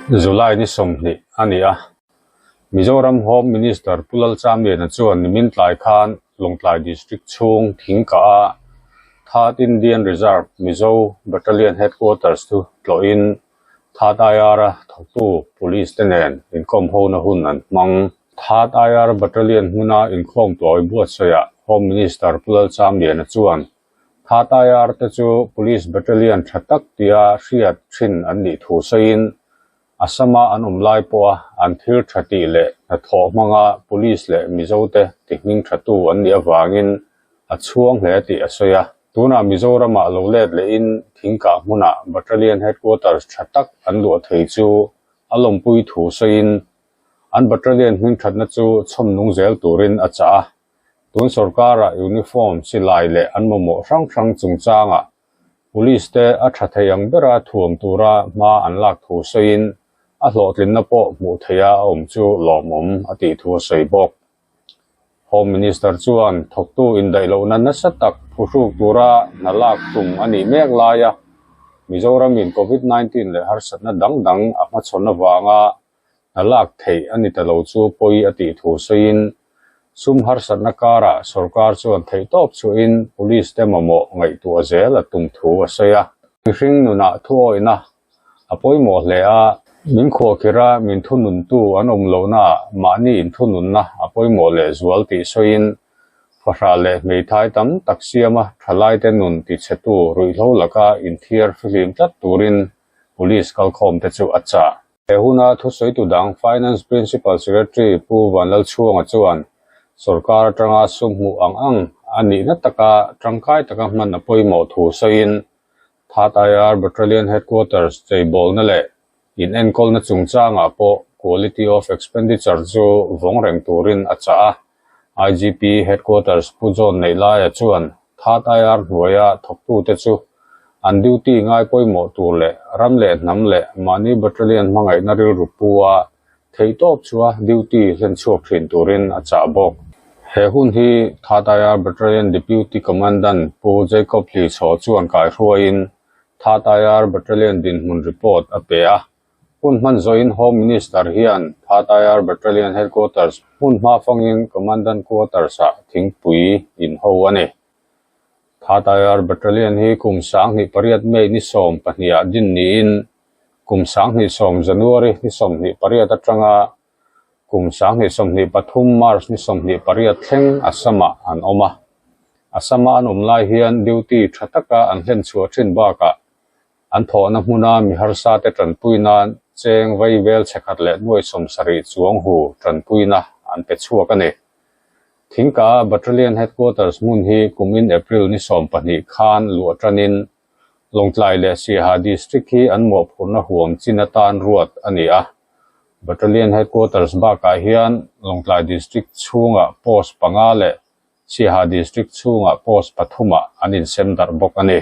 July ni 20 a ni a, Mizoram Home Minister Pu Lalchamliana chuan nimin tlai khan Lawngtlai District chhung thingkah a Third Indian Reserve Mizo Battalion Headquarters chu tlawhin Third IR-a thawktu Police te nen inkawm hona hun an hmang. Third IR Battalion hmuna inkhawm tawi buatsaihah Home Minister Pu Lalchamliana chuan Third IR te chu Police Battalion tha tak tia hriat thin an nih thu sawiin Assam-a an awm lai pawha an thil tha tih leh hnathawh hmanga Police leh Mizote tihming thatu an nih avangin a chhuang hle tih a sawi a. Tunah Mizoramah lo let lehin thingkah hmunah Battalion Headquarters tha tak an luah thei chu a lawmpui thu sawiin an Battalion hming thatna chu chhawm nung zel turin a chah a. Tun sorkara uniform silai leh an mamawh hrang hrang chungchangah Police te a tha thei ang bera thuam tura hma an lak thu sawiin a hlawhtlinna pawh hmuh theiha a awm chu lawmawm a tih thu a sawi bawk. Home Minister chuan thawktu indaih lohna nasa tak phuhruk tura hna lak tum a nih mek laia Mizoramin Covid 19 leh harsatna dang dang a hmachhawn avanga hna lak theih a ni ta lo chu pawi a tih thu sawiin sum harsatna karah sorkar chuan theihtawp chhuahin police te mamawh ngaihtuah zel a tum thu a sawi a. Mihring nunah thuawihna a pawimawh hle a, min khuahkhirh a min thununtu an awm lohnaah mahni inthununna a pawimawh lehzual tih sawiin fahrah leh hmeithai tam tak siama thalaite nun tichhetu ruihhlo laka inthiar fihlim tlat turin police kalkhawmte chu a chah. He huna thusawitu dang Finance Principal Secretary Pu Vanlalchhuanga chuan sorkar atanga sum hmuh ang ang a nihna taka tangkai taka hman a pawimawh thu sawiin Third IR Battalion Headquarters cheibawlna leh inenkawlna chungchangah pawh quality of expenditure chu vawng reng turin a chah a. IGP Headquarters Pu John Neihlaia chuan Third IR hnuaia thawktute chu an duty ngai pawimawh tur leh ram leh hnam leh mahni battalion hmangaihna rilru pu a theihtawp chua duty hlen chhuak thin turin a chah bawk. He hun hi Third IR Battalion Deputy Commandant Pu Jacob Hlichhaw chuan kaihruaiin Third IR Battalion dinhmun report a pe a. Hun hman zawhin Home Minister hian Third IR Battalion Headquarters hmun hma fangin Commandant Quarters-ah thingpui in ho a ni. Third IR Battalion hi kum 28 May ni 12 ah din niin kum 20 January ni 28 atanga kum 2023 March ni 28 thleng Assam-ah an awm a. Assam-a an awm lai hian duty tha taka an hlen chhuah thin bakah An thawhna hmuna mi harsate tanpui nan cheng vai vel chhekhat leh nuai 70 chuang hu tanpuina an pe chhuak a ni. Thingka Battalion Headquarters hmun hi kumin April ni 12 khan luah tanin Lawngtlai leh Siaha District hi an mawhphurhna huam chin atan ruat a ni a. Battalion Headquarters bakah hian Lawngtlai District chhungah post panga leh Siaha District chhungah post pathumah an insem darh bawk a ni.